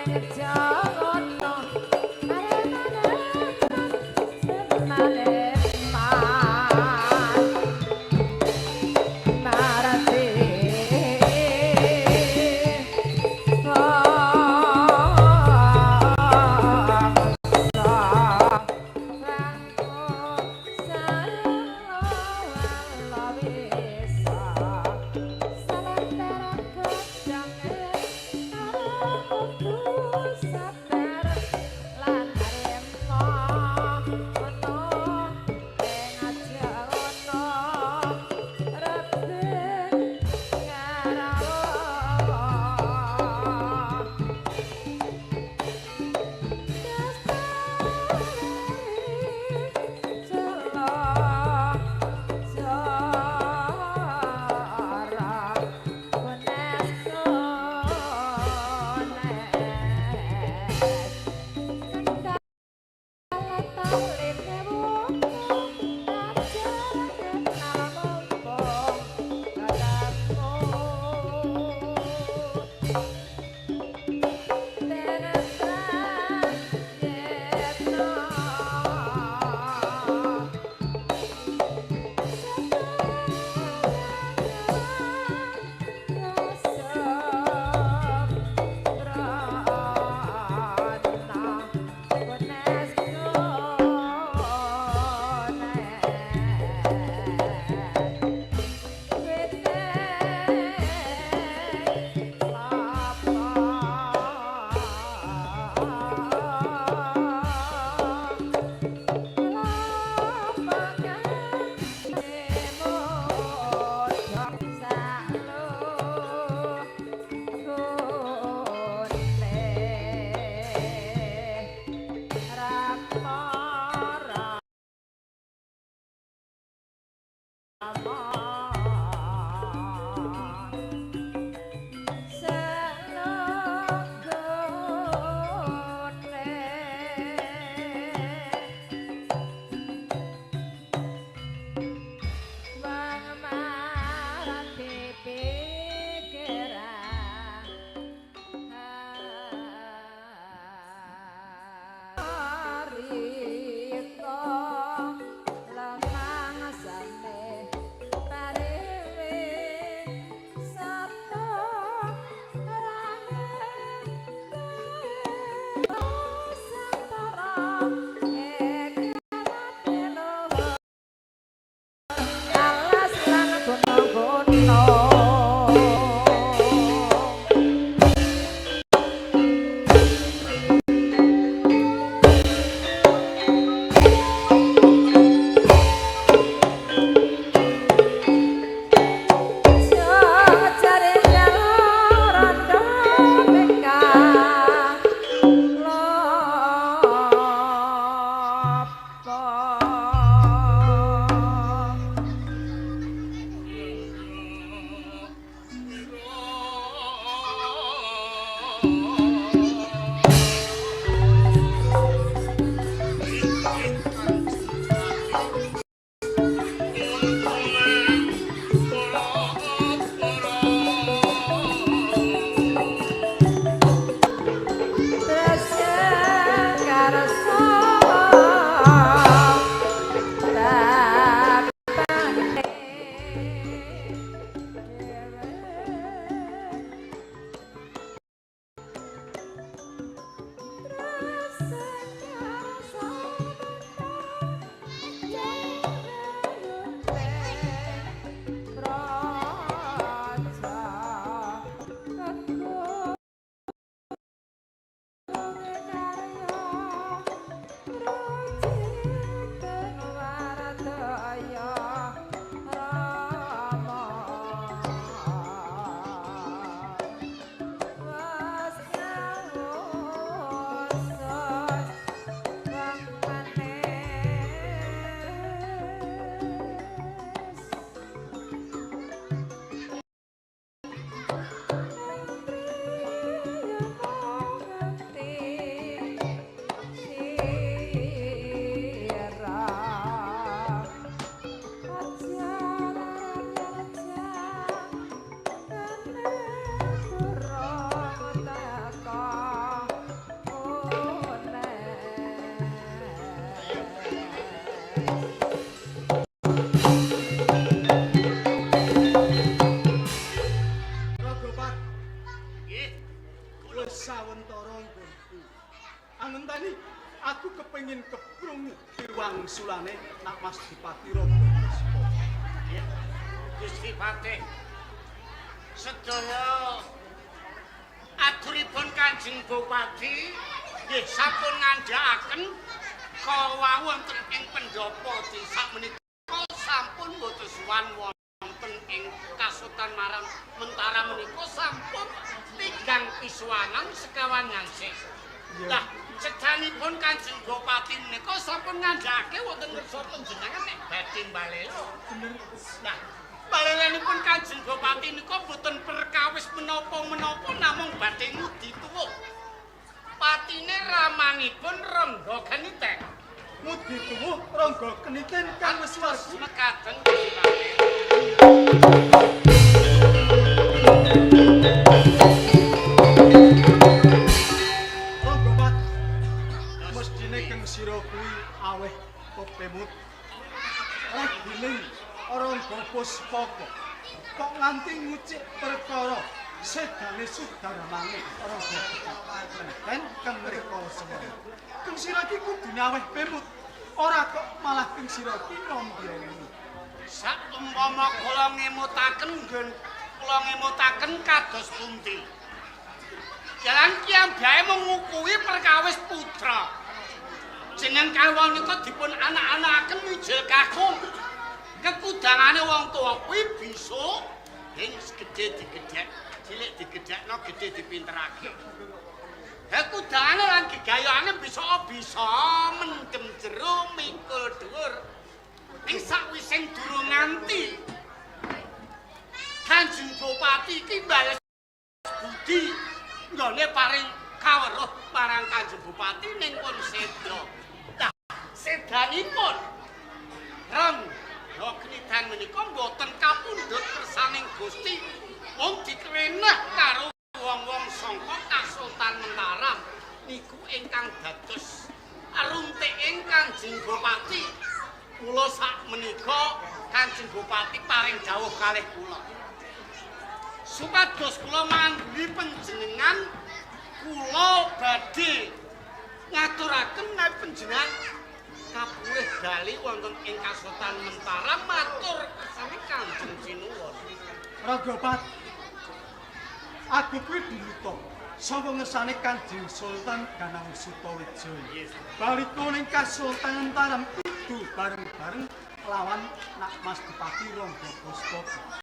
Sing Jawana kepengin keprungu piwangsulane Nak Mas Dipati Rangga Puspaka. Gusti Patih. Sedaya aturipun Kanjeng Bupati nggih sampun ngandhakaken kawau wonten ing pendhapa desa menika sampun boten suwan wonten ing Kasultan Maram Mentara menika sampun tigang pisuwanan sekawan ngansih. Lah, sedanipun Kanjeng Bupati menika sampun ngandhakake wonten ngersa panjenengan nek badhe mbalela. Bener. Lah, balelanipun Kanjeng Bupati nika boten perkawis menapa-menapa namung badhe ngudi tuwuh. Patine ramanipun Rangga Keniten. Ngudi tuwuh Rangga Keniten kang wis wargi. Mekaten Gusti Patih. Rangga Pat. Mestine keng sira kuwi aweh pepemut. Regining Rangga Puspaka kok nganti ngucik perkara sedane sudarmane Rangga Keniten kang mriko semono. Keng sira iki kudune aweh pemut. Ora kok malah keng sira iki ngombyoni. Saumpama kula ngemutaken nggen kula ngemutaken kados pundi? Jalan kiyambake mengukuhi perkawis putra. Jeneng kawula nika dipun anak-anakaken mijil kakung. Kekudangane wong tuwa kuwi bisa ing gedhe digedhek, cilik digedhekno, gedhe dipinterake. Kekudangane lan gegayane bisa bisa mendem jero mikul dhuwur. Ing sakwise durung nganti Kanjeng Bupati iki bales budi nggone paring kaweruh marang Kanjeng Bupati ning pun seda. Lah sedanipun Rangga Kenitan menika mboten kapundhut kersaning Gusti wong dikrenah karo wong-wong sangka Kasultan Mentaram niku ingkang dados runtiking Kanjeng Bupati. Kula sak menika Kanjeng Bupati paring dawuh kalih kula. Supados kula mangguli panjenengan kula badhe ngaturaken menawi panjenengan kapulih bali wonten ing Kasultan Mentaram matur kersane Kanjeng Sinuwun. Rangga Pat. Aku kuwi diluta saka ngersane Kanjeng Sultan Ganang Sutawijaya. Baliko ning Kasultan Mentaram kudu bareng-bareng lawan Nak Mas Dipati Rangga Puspaka.